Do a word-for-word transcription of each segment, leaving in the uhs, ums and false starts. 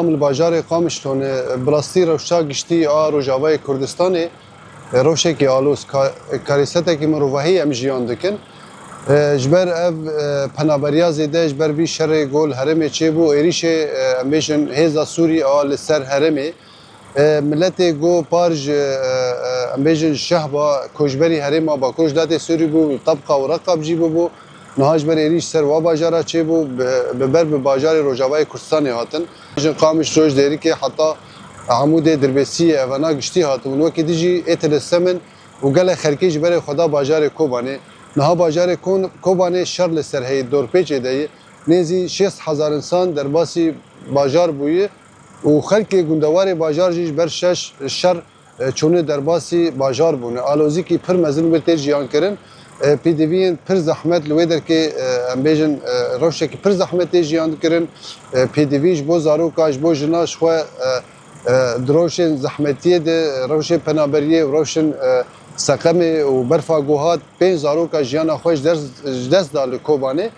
Em li bajarê Qamişlo ne, bi rastî rewşa giştî a Rojavayê Kurdistanê, e, rewşekî aloz, ka-, karîsetekî mirovahî em jiyan dikin. E, ji ber ev, e, penaberiya zêde, ji ber vî şerê ku li herêmê çêbû, êrîşê, e, em bêjin hêza Sûrî a li ser herêmê, e, miletê ku par ji, e, e, em bêjin şehba koçberî herêma Bakur Rojhilatê Sûrî bû, Tebqa û Reqab jî bûbû. Niha ji ber êrîş ser wa bajara çêbû, bi, bi ber bi bajarê Rojavayê Kurdistanê hatin. Ji Qamişlo, ji Dêrikê heta Amûdê, Dirbêsiyê, evana giştî hatibûn. Wekî dî jî ê tilîsem in û gelek xelkê ji berê xwe da bajarê Kobanê. Niha bajarê Kon-, Kobanê şer li ser heye, dorpêçê de ye. Nêzî şêst hezar însan derbasî bajar bûye û xelkê gundewarê bajar jî ji ber şeş şer, e, çûne derbasî bajar bûne. Alozîkî pir mezin wir tê jiyan kirin. E, pêdiviyên pir zehmet li wê derkê, e, em bêjin, e, rewşekî pir zehmet tê jiyan kirin. E, pêdivî ji bo zaroka, ji bo jina, ji xwe, e, e, di rewşên zehmetiyê de, rewşên penaberiyê û rewşên, e, seqemê û berfa ku hat, pênc zaroka jiyana xwe ji dest, ji dest da li Kobanê.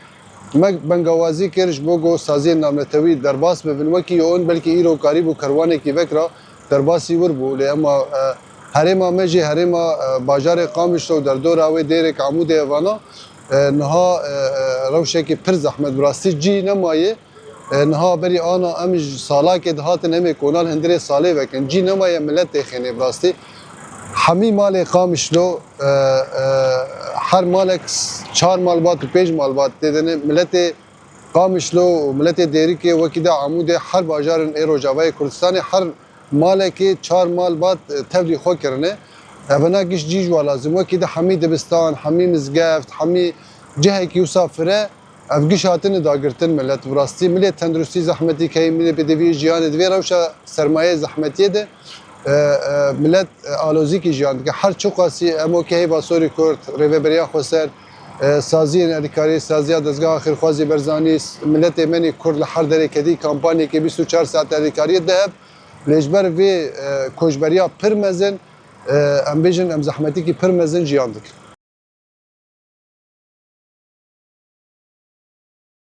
Me bengawazî kir ji bo ku saziyên navnetewî derbas bibin. Wekî yon belkî îro karîbû kerwanekî vekira derbasî wir bû. Lê ema, e, herêma me jî herêma, e, bajarê Qamişlo û derdora wê, Dêrek, Amûdê, evana, e, niha, e, e, rewşekî pir zehmet, bi rastî cî nemaye. E, niha berî ana em ji salakê dihatin, em ê konal hundirê salê vekin. Cî nemaye milet têxênê bi rastî. Hemî malê Qamişlo, e, e, her malek s-, çar malbat û pênc malbat tê de ne. Miletê Qamişlo û miletê Dêrikê, wekî de Amûdê, her bajarên ê Rojavayê Kurdistanê, her malekê çar malbat, e, tevlî xwe kirine. Evena giş cî ji wa lazim. Wekî de hemî dibistan, hemî mizgeft, hemî cihekî wisa fire, ev giş hatine dagirtin milet. Bi rastî milê tenduristî zehmetî key, milê pêdiviyê jiyanê di vê rewşa sermayeyê zehmetiyê de, e, e, milet, e, alozîkî jiyan dike. Her çiqasî em wekî Heyva Sorî Kurd, Rêveberiya Xweser, e, saziyên alîkarî, saziya Dezgeha Xêrxwazî Berzanî, s-, miletê me nê Kurd li her derê kedî kampanyekê bîst û çar saet alîkariyê dihev. Lê ji ber vê, e, koçberiya pir mezin, e, em bêjin em zehmetîkî pir mezin jiyan dikin.